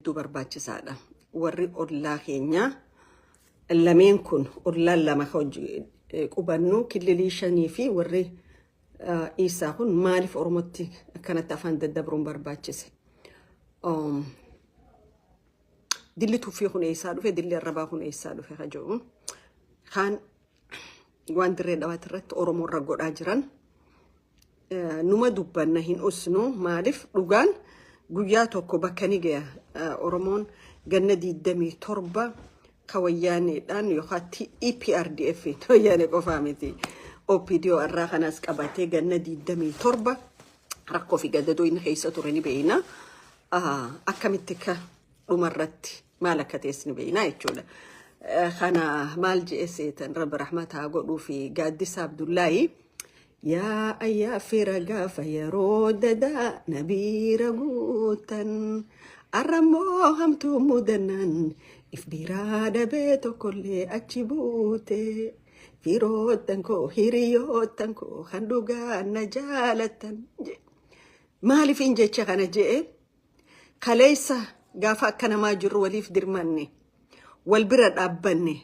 Hedduu barbaachisaadha. Warri ollaa keenyaa lameen kun, ollaan lama qubannu, killilii shanii fi warri isaa kun, maaliif Oromootti akkanatti afaan daddabruun barbaachise? Dilli tuffii kun eessaa dhufe? Dilli arrabaa kun eessaa dhufe? Ka jedhu. Kaan waan Dirree Dhawaati irratti Oromoo irra godhaa jiran numa dubbanna, hin usnu. Maaliif? Dhugaan guyyaa tokko bakka ni gaya. Oromoon ganna 27 ka Wayyaaneedhaan yookaan EPRDF, Wayyaanee qofaa miti, OPDO irraa kanas qabatee ganna 27 rakkoo fi gadadoo inni keessa ture ni beeyna. Akkamitti akka dhumarratti maal akka ta'es ni beeyna jechuudha. Kana maal je'e seetan? Rabbi rahmataa godhuu fi Gaaddisa Abdullaahi. Yaa ayyaa fira, gaafa yeroo dadaa nabiira guutan, arrammoo hamtuu mudannan if biraa dhabee tokkollee achi buute. Firoottan koo, hiriyoottan koo kan dhugaa na jaalattan. Maaliif hin jecha kana je'e? Kaleessa gaafa akka namaa jirru waliif dirmanne, wal bira dhaabbanne.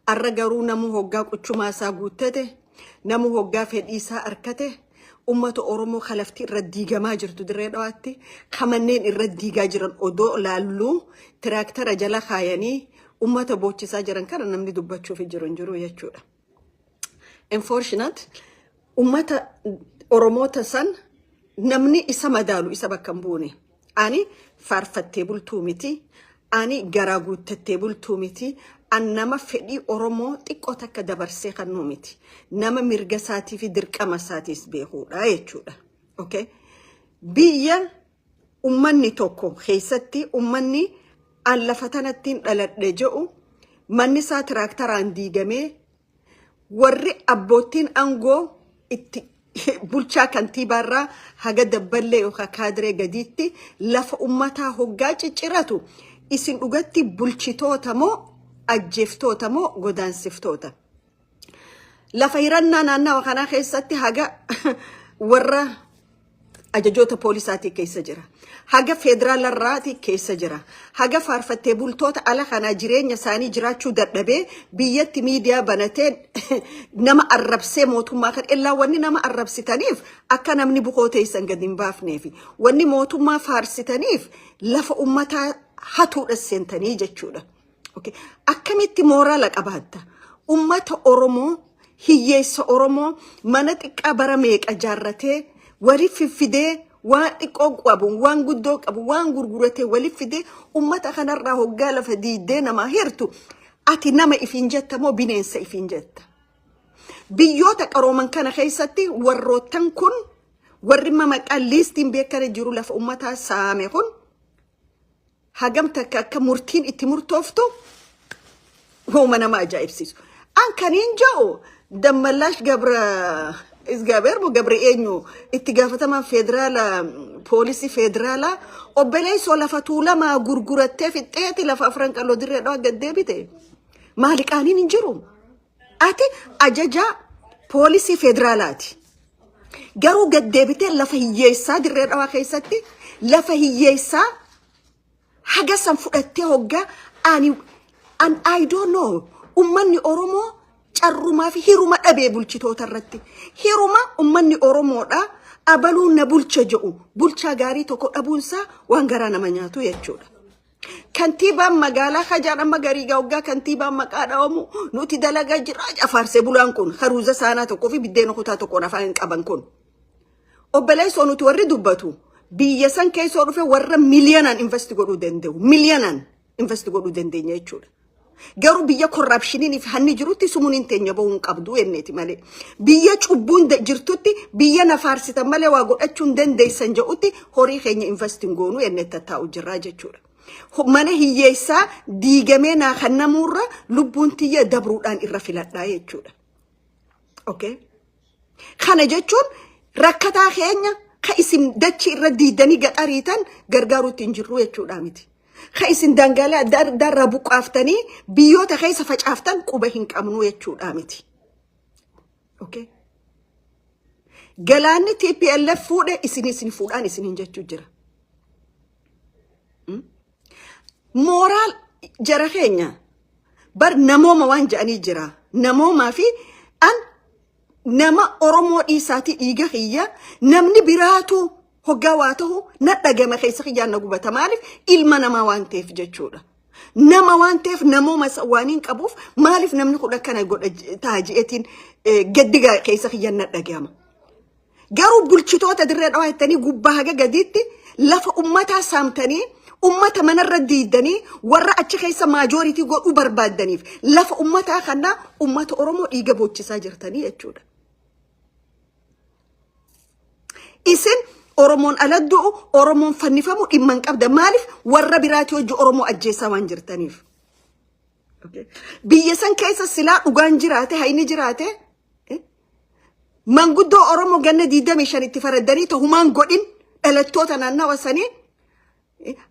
Arra garuu namu hoggaa quchumaa isaa guuttate, namu hoggaa fedhii isaa arkate, ummata Oromoo kalafti irra diigamaa jirtu Dirree Dhawaatti, ka manneen irra diigaa jiran odoo laalluu, tiraaktara jala kaayanii ummata boochisaa jiran kana namni dubbachuuf jiru hin jiru jechuudha. Unfortunate, ummata Oromoota san namni isa madaalu isa bakka hin buune. Ani faarfattee bultuu miti. Ani garaa guuttattee bultuu miti. An nama fedhii Oromoo xiqqoo takka dabarsee kannuu miti. Nama mirga isaatii fi dirqama isaatiis beekuudha jechuudha. Okay? Biyya ummanni tokko keessatti ummanni an lafa tanattiin dhaladhe jedhu manni isaa tiraaktaraan diigamee, warri abboottiin aangoo itti bulchaa kantiibaarraa haga dabballee yookaan kaadiree gadiitti lafa ummataa hoggaa cicciratu, isin dhugatti bulchitoota moo ajjeeftoota moo godaansiftoota? Lafa hirannaa naannawa kanaa keessatti haga warra ajajoota poolisaatii keessa jira. Haga federaalarraatii keessa jira. Haga faarfattee bultoota ala kanaa jireenya isaanii jiraachuu dadhabee biyyatti miidiyaa banatee nama arrabsee mootummaa kan illaa wanni nama arrabsitaniif akka namni bukoo teessan gadi hin baafneefi. Wanni mootummaa faarsitaniif lafa ummataa hatuudha seentanii jechuudha. Okay. Akkamitti mooraala qabaatta? Ummata Oromoo, hiyyeessa Oromoo mana xiqqaa bara meeqa jaarratee waliif fiffidee, waan xiqqoo qabu, waan guddoo qabu, waan gurguratee waliif fidee, ummata kanarraa hoggaa lafa diiddee namaa hirtu, ati nama ifiin jetta moo bineensa ifiin jetta? Biyyoota qarooman kana keessatti warroottan kun, warri maqaa liistiin beekame jiru, lafa ummataa saame kun hagam takka akka murtiin itti murtooftu hooma nama ajaa'ibsiisu. An kaniin jedhu, Dammallaash Gabra Isgaabeer moo Gabra eenyu, itti gaafatamaan federaala, poolisii federaalaa, obboleessoo lafa Tuulamaa gurgurattee fixxeeti lafa Afran Qalloo Dirree Dhawaa gad deebite. Maali, qaaniin hin jiru? Ati ajajaa poolisii federaalaati. Garuu gad deebitee lafa hiyyeessaa Dirree Dhawaa keessatti lafa hiyyeessaa haga san fudhattee hoggaa ani an I don't know, ummanni Oromoo carrumaa fi hiruma dhabee bulchitoota irratti. Hiruma ummanni Oromoodha abaluun na bulcha jedhu bulchaa gaarii tokko dhabuunsaa waan garaa nama nyaatu jechuudha. Kantiibaan magaalaa Hajaan amma garii hoggaa kantiibaan maqaa dhawamu nuti dalagaa jira afaarsee bulaan kun haruuza saanaa tokkoo fi biddeena kutaa tokkoon afaan hin qaban kun. Obboleessoo, nuti warri dubbatu biyya san keessoo dhufe warra miliyoonaan invest godhuu danda'u, miliyoonaan invest godhuu dandeenya jechuudha. Garuu biyya corruptioniin fi hanni jirutti sumuun hin teenya bahuu hin qabdu jenneeti malee. Biyya cubbuun jirtutti, biyya na faarsitan malee waa godhachuu hin dandeessan jedhutti horii keenya invest hin goonuu jennee tattaa'u jirraa jechuudha. Mana hiyyeessaa diigamee naa kan namuurra lubbuun tiyya dabruudhaan irra filadhaa jechuudha. Okay. Kana jechuun rakkataa keenya ka isin dachii irra diidanii gaxariitan gargaaruutti hin jirru jechuudha miti. Ka isin daangaalee adda addaa irraa buqqaaftanii biyyoota keessa facaaftan quba hin qabnu jechuudha miti. Okay. Galaanni TPLF fuudhe isin fuudhaan isiniin jechuu jira. Moral jara keenya bar namooma waan jedhanii jira. Namoomaa fi an nama Oromoo dhiisaatii dhiiga kiyya namni biraatu hoggaa waa ta'u na dhagama, keessa kiyyaan na gubata. Maaliif? Ilma namaa waan ta'eef jechuudha. Nama waan ta'eef, namooma isa waan hin qabuuf, maaliif namni kun akkana godha ta'a je'eetiin gaddi keessa kiyyaan na dhagama. Garuu bulchitoota Dirree Dhawaa jettanii gubbaa haga gadiitti lafa ummataa saamtanii, ummata manarra diidanii, warra achi keessa majority godhuu barbaaddaniif lafa ummataa kanaa ummata Oromoo dhiiga boochisaa jirtanii jechuudha. Isin Oromoon ala du'u, Oromoon fannifamu dhimma hin qabda. Maaliif? Warra biraati hojii Oromoo ajjeesaa waan jirtaniif. Biyya san keessa silaa dhugaan jiraate, hayni jiraate, manguddoo Oromoo ganna 25 itti faraddanii tahumaan godhin dhalattoota naannawa sanii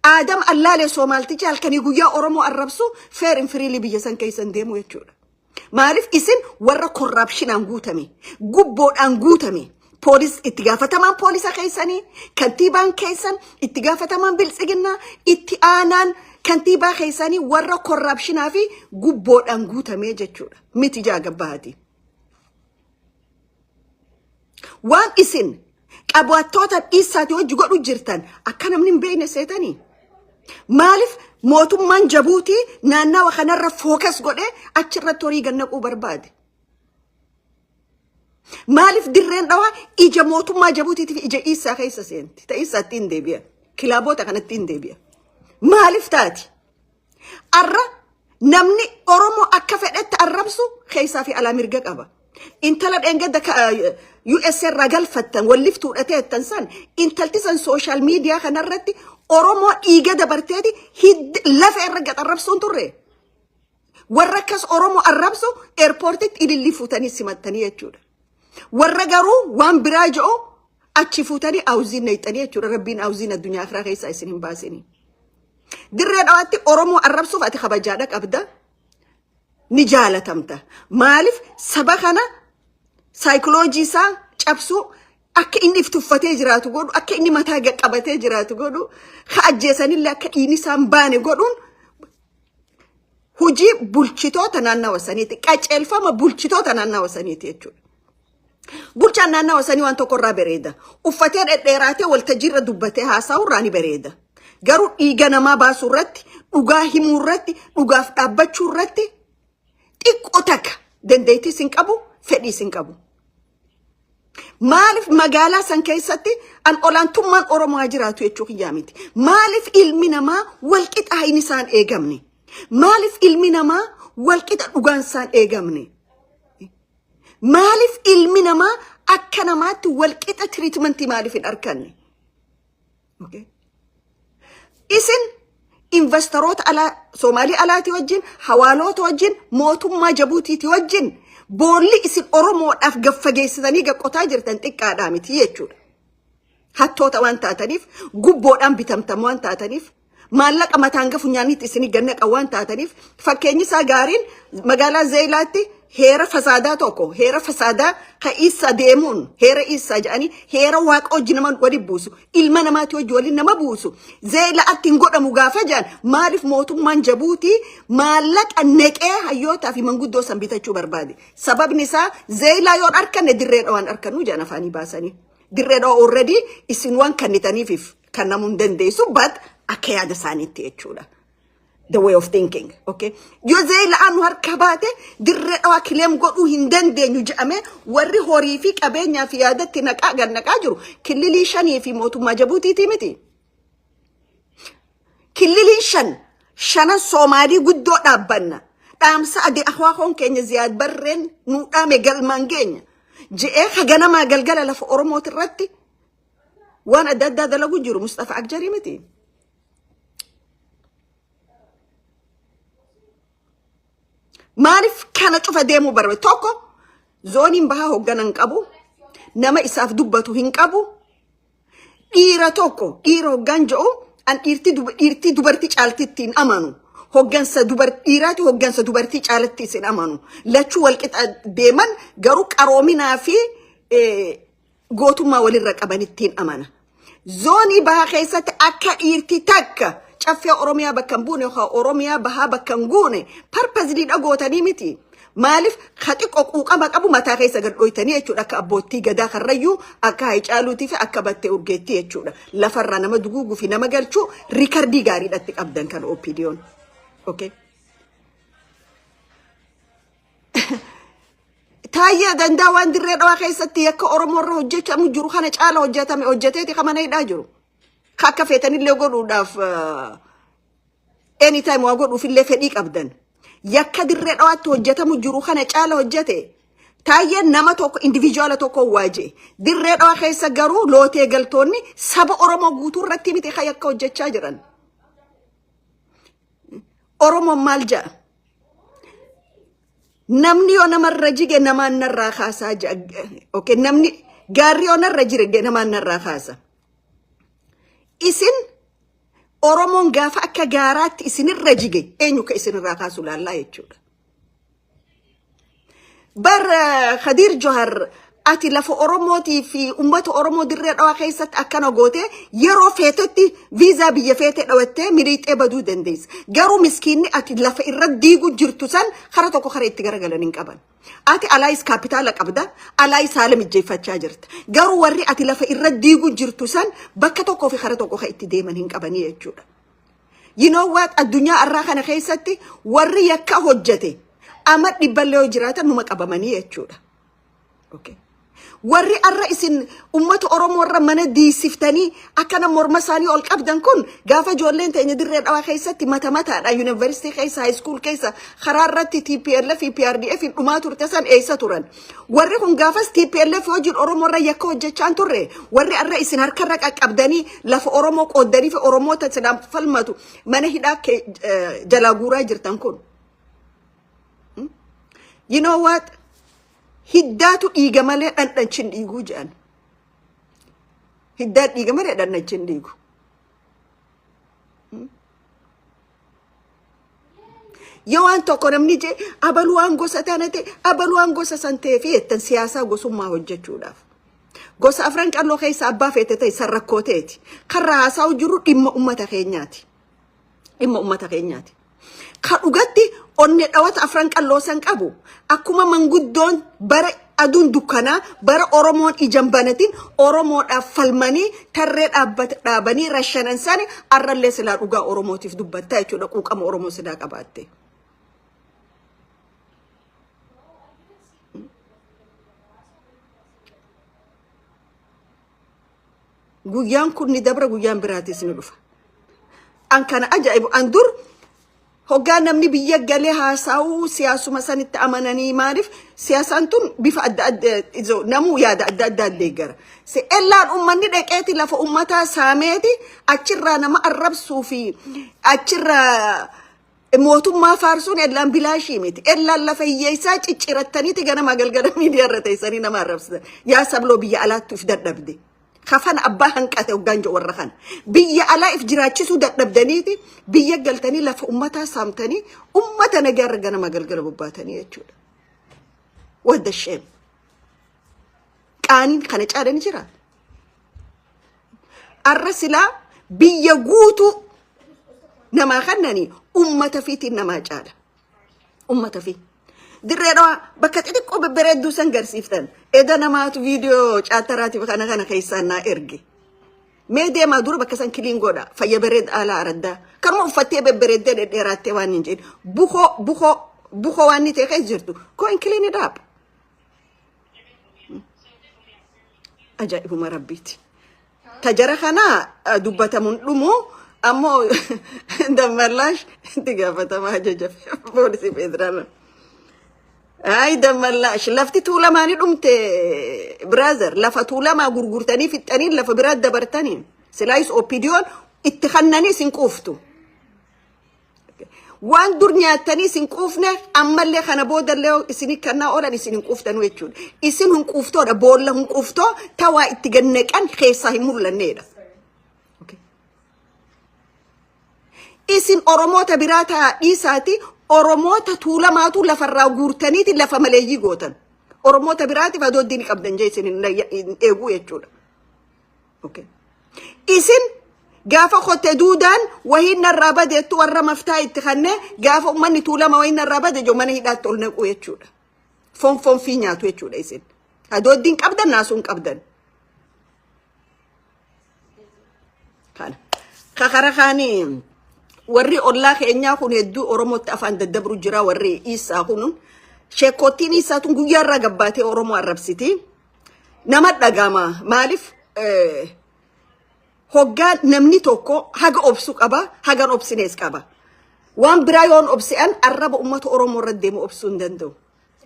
Aadam Allaalee Soomaaltichi halkanii guyyaa Oromoo arrabsu fair and freely biyya san keessa hin deemu jechuudha. Maaliif? Isin warra corruptionaan guutame, gubboodhaan guutame, poolis itti gaafatamaan poolisa keessanii, kantiibaan keessan, itti gaafatamaan biltsiginnaa, itti aanaan kantiibaa keessanii warra corruptionaa fi gubboodhaan guutame jechuudha. Miti jaagabbaati. Waan isin qabaattoota dhiissaati hojii godhu jirtan akka namni hin beekne seetanii. Maaliif mootummaan Jabuutii naannawa kanarra focus godhee achirratti horii gannaquu barbaade? Maaliif Dirreen Dhawaa ija mootummaa Jabuutiitiif ija Iisaa keessa seenti? Ta Iisaatti hin deebi'a. Kilaboota kanatti hin deebi'a. Maaliif taati? Arra namni Oromoo akka fedhetti arrabsu keessaa fi alaa mirga qaba. Intala dheengadda US irraa galfattan walliftuu dhateettan san, intalti san social media kanarratti Oromoo dhiiga dabarteeti lafa irra gad arrabsuun turre. Warra akkas Oromoo arrabsu airportitti ilillii fuutanii simattanii jechuudha. Warra garuu waan biraa ji'u achi fuutanii awuziin naqxanii jechuudha. Rabbiin awuziin addunyaa akiraa keessaa isin hin baasinii. Dirree Dhawaatti Oromoo arrabsuuf ati kabajaadha qabda. Ni jaalatamta. Maaliif? Saba kana saayikoloojii isaa cabsuu, akka inni if tuffatee jiraatu godhu, akka inni mataa qabatee jiraatu godhu, ka ajjeesanillee akka dhiigni isaan baane godhuun hojii bulchitoota naannawa saniiti. Qaceelfama bulchitoota naannawa saniiti jechuudha. Bulchaan naannawa sanii waan tokko irraa bareeda. Uffatee dhedheeraatee waltajjiirra dubbatee haasa'u irraa ni bareeda. Garuu dhiiga namaa baasuu irratti, dhugaa himuu irratti, dhugaaf dhaabbachuu irratti xiqqoo takka dandeettiis hin qabu, fedhiis hin qabu. Maaliif magaalaa san keessatti an olaantummaan Oromoo haa jiraatu jechuu kiyyaa miti. Maaliif ilmi namaa walqixa hin isaan eegamne? Maaliif ilmi namaa walqixa dhugaan isaan eegamne? Maaliif ilmi namaa akka namaatti walqixa treatmentii maaliif hin arganne? Okay. Isin investoroota alaa Soomaalii alaatii wajjin, hawaalota wajjin, mootummaa Jabuutiitii wajjin boolli isin Oromoodhaaf gaffageessitanii gaqqotaa jirtan xiqqaadhaa miti jechuudha. Hattoota waan taataniif, gubboodhaan bitamtan waan taataniif, maallaqa mataan gafu nyaannitti isinii gannaqa waan taataniif, fakkeenyi isaa gaariin magaalaa Zeeyilaatti heera fasaadaa tokko, heera fasaadaa ka Iisaa deemuun, heera Iisaa jedhanii heera waaqa hojii nama waliin buusu, ilma namaati hojii waliin nama buusu Zeeyilaatti hin godhamu gaafa jedhan, maaliif mootummaan Jabuutii maallaqa neqee hayyootaa fi manguddoo san bitachuu barbaade? Sababni isaa Zeeyilaa yoon arkanne Dirree Dhawaan arkannu jedhan afaanii baasanii. Dirree Dhawaa already isin waan kannitaniif kan namuu hin dandeessu, but akka yaada isaaniitti jechuudha. The way of thinking. Okay. Yoo Zeeyilaan nu harka baate Dirree Dhawaa claim godhuu hin dandeenyu jedhamee warri horii fi qabeenyaa fi yaadatti naqaa gad naqaa jiru killilii shanii fi mootummaa Jabuutiitii miti. Killiliin shan shanan Soomaalii guddoo dhaabbanna. Dhaamsa adii ahwaakoon keenya Ziyaad Barreen nuu dhaame galmaan geenya. Je'ee haganamaa galgala lafa Oromooti irratti waan adda addaa dalagu jiru Mustafa Akjarii miti. Maaliif kana cufa deemuu barbaade? Tokko, zooniin bahaa hoggana hin qabu. Nama isaaf dubbatu hin qabu. Dhiira tokko, dhiira hoggaan jedhu an dhiirtii dubartii caaltitti hin amanu. Hoggansa dhiiraati hoggansa dubartii caalatti isin amanu. Lachuu walqixa deeman, garuu qaroominaa fi gootummaa walirra qabanittiin amana. Zoonii bahaa keessatti akka dhiirti takka Caffee Oromiyaa bakka hin buune yookaan Oromiyaa bahaa bakka hin guune purposely dhagootanii miti. Maaliif ka xiqqoo quuqama qabu mataa keessa gad dhoytanii jechuudha, akka Abbootii Gadaa Karrayyuu, akka Hayicaaluutii fi akka Battee Urgeettii jechuudha. Lafarraa nama duguuguu fi nama galchuu rikardii gaariidhatti qabdan kan OPDO'n. Okay. Taayyee Dandaa waan Dirree Dhawaa keessatti yakka Oromoo irra hojjechamu jiru kana caala hojjetame hojjeteeti kan mana hidhaa jiru. Ka akka feetanillee godhuudhaaf anytime waa godhuufillee fedhii qabdan. Yakka Dirree Dhawaatti hojjetamu jiru kana caala hojjete. Taayyeen nama tokko, individual tokko waajee. Dirree Dhawaa keessa garuu lootee galtoonni saba Oromoo guutuu irratti miti kan yakka hojjechaa jiran. Oromoon maal jedha? Namni yoo namarra jige namaan narraa kaasaa jedha. Okay, namni gaarri yoo narra jire namaan narraa kaasa. Isin Oromoon gaafa akka gaaraatti isinirra jige eenyu ka isinirraa kaasu laallaa jechuudha. Bar Khadiir Johar, ati lafa Oromootii fi uummata Oromoo Dirree Dhawaa keessatti akkana goote, yeroo feetetti viizaa biyya feete dhawattee miliixee baduu dandeessa. Garuu miskiinni ati lafa irra diigu jirtu san kara tokko kara itti garagalan hin qaban. Ati alaayis kaapitaala qabda, alaayis haala mijjeeffachaa jirta. Garuu warri ati lafa irra diigu jirtu san bakka tokkoo fi kara tokko kan itti deeman hin qabanii jechuudha. You know what? Addunyaa har'aa kana keessatti warri yakka hojjete ama dhibballee yoo jiraatan numa qabamanii jechuudha. Okay. Warri arra isin ummata Oromoo irra mana diisiftanii akkana morma isaanii ol qabdan kun gaafa ijoolleen teenya Dirree Dhawaa keessatti mata mataadha, yuunivarsiitii keessa, high school keessa, karaa irratti TPLF fi PRDF hin dhumaa turte san eessa turan? Warri kun gaafas TPLF hojiin Oromoo irra yakka hojjechaa hin turre. Warri arra isin harkarra qaqqabdanii lafa Oromoo qooddanii fi Oromoota silaa falmatu mana hidhaa jalaa guuraa jirtan kun. You know what? Hiddaatu dhiiga malee dhandhachi hin dhiiguu jedhan. Hiddaan dhiiga malee dhandhachi hin dhiigu. Yoo waan tokko namni jee, abaluu waan gosa tana ta'e, abaluu waan gosa san ta'ee fi jettan siyaasaa gosummaa hojjechuudhaaf. Gosa Afran Qalloo keessa abbaa feete ta'e san rakkoo ta'eeti. Karra haasa'u jiru dhimma uummata keenyaati. Dhimma uummata keenyaati. Ka dhugatti onne dhawata Afran Qalloo san qabu, akkuma manguddoon bara aduun dukkanaa, bara Oromoon ijan banatin Oromoodhaaf falmanii tarree dhaabbata dhaabanii rashanan sani, arrallee silaa dhugaa Oromootiif dubbattaa jechuudha, quuqama Oromoo silaa qabaatte. Guyyaan kun ni dabra, guyyaan biraatis ni dhufa. An kana ajaa'ibu, an dur hoggaa namni biyya galee haasa'uu siyaasuma sanitti amananii, maaliif siyaasaan tun bifa adda adda namuu yaada adda addaa deeggara. Ellaan uummanni dhaqeeti lafa uummataa saameeti achirraa nama arrabsuu fi achirraa mootummaa faarsuun ellaan bilaashii miti. Ellaan lafa hiyyeessaa ciccirattaniiti ganama galgala miidiyaa irra teessanii nama arrabsitan. Yaa sabloo, biyya alaatti if dadhabde. Kafana abbaa hanqate hoggaan jedhu warra kana. Biyya alaa if jiraachisuu dadhabdaniiti biyya galtanii lafa ummataa saamtanii ummata nagaa irra ganama galgala bobbaatanii jechuudha. What the shame. Qaaniin kana caala ni jira. Arra silaa biyya guutuu namaa kennanii ummata fiitiin namaa caala. Ummata fi. Dirree Dhawaa bakka xixiqqoo babbareedduu san garsiiftan. Eda namaatu viidiyoo caattaraatiif kana kana keessaan naa erge. Mee deemaa dura bakka san clean godha. Fayya bareed alaa araddaa. Kanuma uffattee babbareeddee dhedheeraattee waan hin jedhin. Bukoo bukoo bukoo waan ni ta'e keessa jirtu. Go and clean it up. Ajaa'ibuma rabbiiti. Tajara kana dubbatamuun dhumu ammoo Dammallaash itti gaafatamaa ajaja poolisii federaalaa. Ay Dammallaash, lafti Tuulamaa ni dhumte, brother, lafa Tuulamaa gurgurtanii fixxanii lafa biraa dabartanii silaayis OPDO'n itti kannanii isin quuftu. Waan dur nyaattanii isin quufne ammallee kana boodallee isinii kannaa oolan isin hin quuftanuu jechuudha. Isin hin quuftoodha, boolla hin quuftoo tawaa itti gannaqan keessaa hin mul'anneedha. Isin Oromoota biraa ta'a dhiisaati, Oromoota Tuulamaatu lafarraa guurtaniiti lafa maleeyyii gootan. Oromoota biraatiif adoo ni qabdan jee isin hin eeguu jechuudha. Isin Gaafa kotte duudaan wahiin narraa badeettu warra maftaa itti kannee gaafa uummanni Tuulama wahiin narraa bade ijoo mana hidhaatti ol naqu jechuudha. Foon foon fi nyaatu jechuudha isin. Hadooddiin qabdan, naasuun qabdan. Kana. Kakara kaanii warri ollaa keenyaa kun hedduu Oromootti afaan daddabru jira. Warri Iisaa kun, sheekkoottiin Iisaa tun guyyaa irraa gabbaatee Oromoo arrabsiti. Nama dhagama. Maaliif hoggaa namni tokko haga obsu qaba, hagan obsinees qaba. Waan biraa yoon obsi'an arraba uummata Oromoo irra deemu obsuu hin danda'u.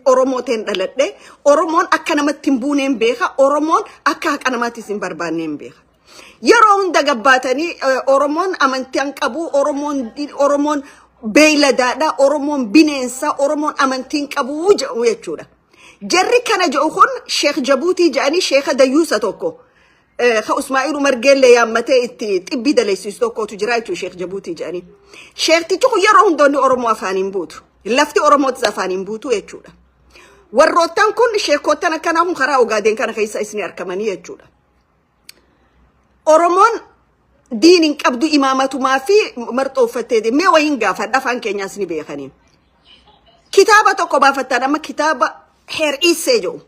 Oromoo ta'een dhaladhe. Oromoon akka namatti hin buuneen beeka. Oromoon akka haqa namaattis hin barbaanneen beeka. Yeroo hunda gabbaatanii Oromoon amantii hin qabu, Oromoon beeyladaadha, Oromoon bineensa, Oromoon amantii hin qabu jedhu jechuudha. Jarri kana jedhu kun Sheekh Jabuutii jedhanii sheekha dayyuusa tokko. Ka Usmaa'il Umar Geellee yaammatee itti xibbii daleessisu tokkotu jira jechuudha, Sheekh Jabuutii jedhanii. Sheektichi kun yeroo hundoonni Oromoo afaan hin buutu. Lafti Oromootis afaan hin buutu jechuudha. Warroottan kun, sheekottan akkanaa kun, karaa Ogaadeen kana keessa isin argamanii jechuudha. Oromoon diin hin qabdu, imaamatumaa fi marxoo uffattee mee wayiin gaafadha, afaan keenyaas ni beekanii. Kitaaba tokko baafattaan amma, kitaaba Heer Iissee jedhu.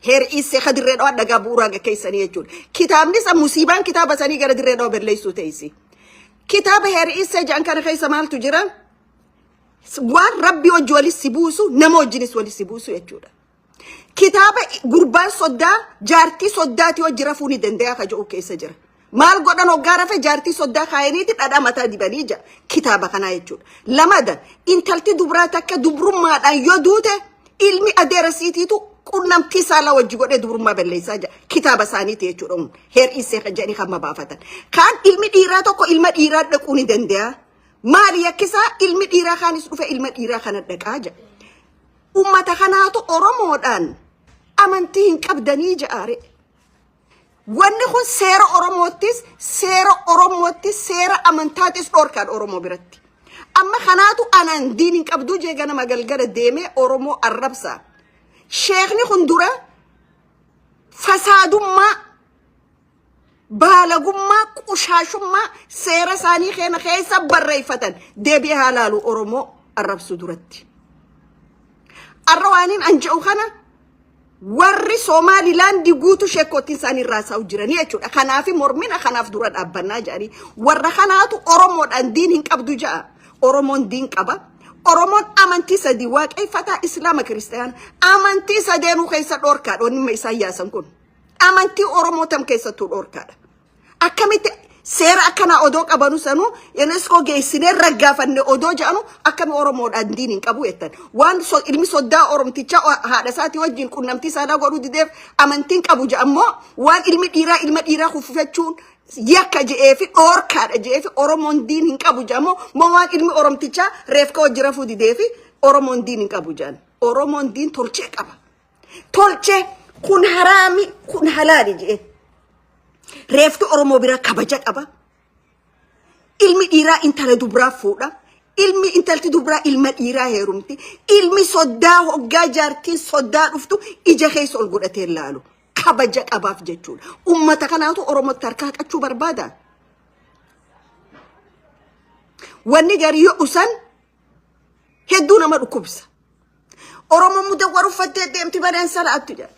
Heer Iissee ka Dirree Dhawaa dhagaa bu'uuraa keessanii jechuudha. Kitaabni san musiibaan kitaaba sanii gara Dirree Dhawaa balleessuu teessi. Kitaaba Heer Iissee jedhan kana keessa maaltu jira? Waan Rabbi wajji walis si buusu, nama wajjinis walis si buusu jechuudha. Kitaaba gurbaan soddaa jaartii soddaatii wajji rafuu ni danda'a ka jedhu keessa jira. Maal godhan? Hoggaa rafe jaartii soddaa kaayaniiti dhadhaa mataa dibanii jira kitaaba kanaa jechuudha. Lamada, intalti dubraa takka dubrummaadhaan yoo duute ilmi adeera siitiitu qunnamtii saalaa wajji godhee dubrummaa balleessaa jira. Kitaaba isaaniiti jechuudha kun. Heer Iisee kan jedhanii kan mabaafatan. Kaan ilmi dhiiraa tokko ilma dhiiraa dhaquu ni danda'a. Maali yakkisaa? Ilmi dhiiraa kaanis dhufe ilma dhiiraa kana dhaqaa jira. Ummata kanaatu Oromoodhaan amantii hin qabdanii ja'aare. Wanni kun seera Oromoottis seera amantaatis dhorkaan Oromoo biratti. Amma kanaatu anaan diin hin qabduu jee ganama galgala deemee Oromoo arrabsa. Sheekni kun dura fasaadummaa, baalagummaa, qushaashummaa seera isaanii keena keessa barreeffatan deebi'ee haa laalu Oromoo arrabsuu duratti. Arra waaniin an jedhu kana warri Somaalilaandii guutuu sheekkoottiin isaanii irraa haasa'u jiranii jechuudha. Kanaaf mormina, kanaaf dura dhaabbannaa jedhanii warra kanaatu Oromoodhaan diin hin qabdu ja'a. Oromoon diin qaba. Oromoon amantii sadii waaqeffataa, Islaama, Kiristaana. Amantii sadeenuu keessa dhorkaadha wanni isaan yaasan kun. Amantii Oromoo tam keessattuu dhorkaadha. Akkamitti seera akkanaa odoo qabanu sanuu UNESCO geessinee raggaafanne odoo jedhanu akkami Oromoodhaan diin hin qabu jettan? Waan ilmi soddaa Oromtichaa haadha isaatii wajjin qunnamtii saalaa godhuu dideef amantiin qabu jedhammoo, waan ilmi dhiiraa ilma dhiiraa kuffifachuun yakka je'ee fi dhoorkaadha je'ee fi Oromoon diin hin qabu jedhamoo, moo waan ilmi Oromtichaa reefka wajji rafuu didee fi Oromoon diin hin qabu jedhan? Oromoon diin tolchee qaba. Tolchee kun haraami, kun halaali je'ee. Reefti Oromoo bira kabaja qaba. Ilmi dhiiraa intala dubraa fuudha. Ilmi intalti dubraa ilma dhiiraa heerumti. Ilmi soddaa hoggaa jaartiin soddaa dhuftu ija keessa ol godhatee laalu. Kabaja qabaaf jechuudha. Ummata kanaatu Oromootti harka haqachuu barbaada. Wanni garii yoo usan hedduu nama dhukkubsa. Oromoon mudawwar uffattee deemti malee salaattu jedha.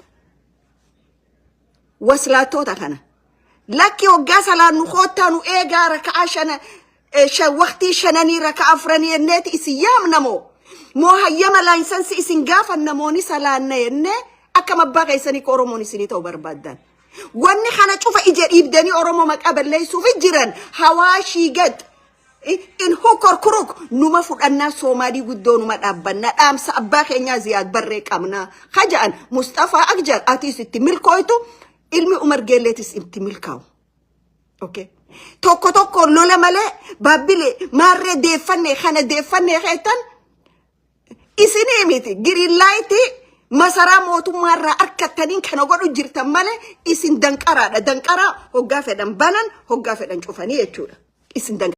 Waslaattoota kana. Lakki, hoggaa salaannu koottaa nu eegaa, raka'aa shana waqtii shananii raka'a afranii jenneeti isin yaamna, moo hayyama license isin gaafan namoonni salaanna jennee akkam abbaa keessanii ka Oromoon isinii ta'u barbaaddan? Wanni kana cufa ija dhiibdanii Oromoo maqaa balleessuuf jiran hawaashii gad in hukorkuruk numa fudhannaa, Soomaalii guddoo numa dhaabbannaa, dhaamsa abbaa keenyaa Ziyaad Barree qabnaa kaja'an. Mustafaa Akjar, atiis itti milkooytu, ilmi Umar Geelleetis itti milkaa'u. Okay. Tokko tokko lola malee baabbilee maarree deeffanne kana deeffanne keettan isinii miti. Green light masaraa mootummaa irraa arkattaniin kana godhu jirtan malee isin danqaraadha. Danqaraa hoggaa fedhan banan, hoggaa fedhan cufanii jechuudha. Isin danqaraa.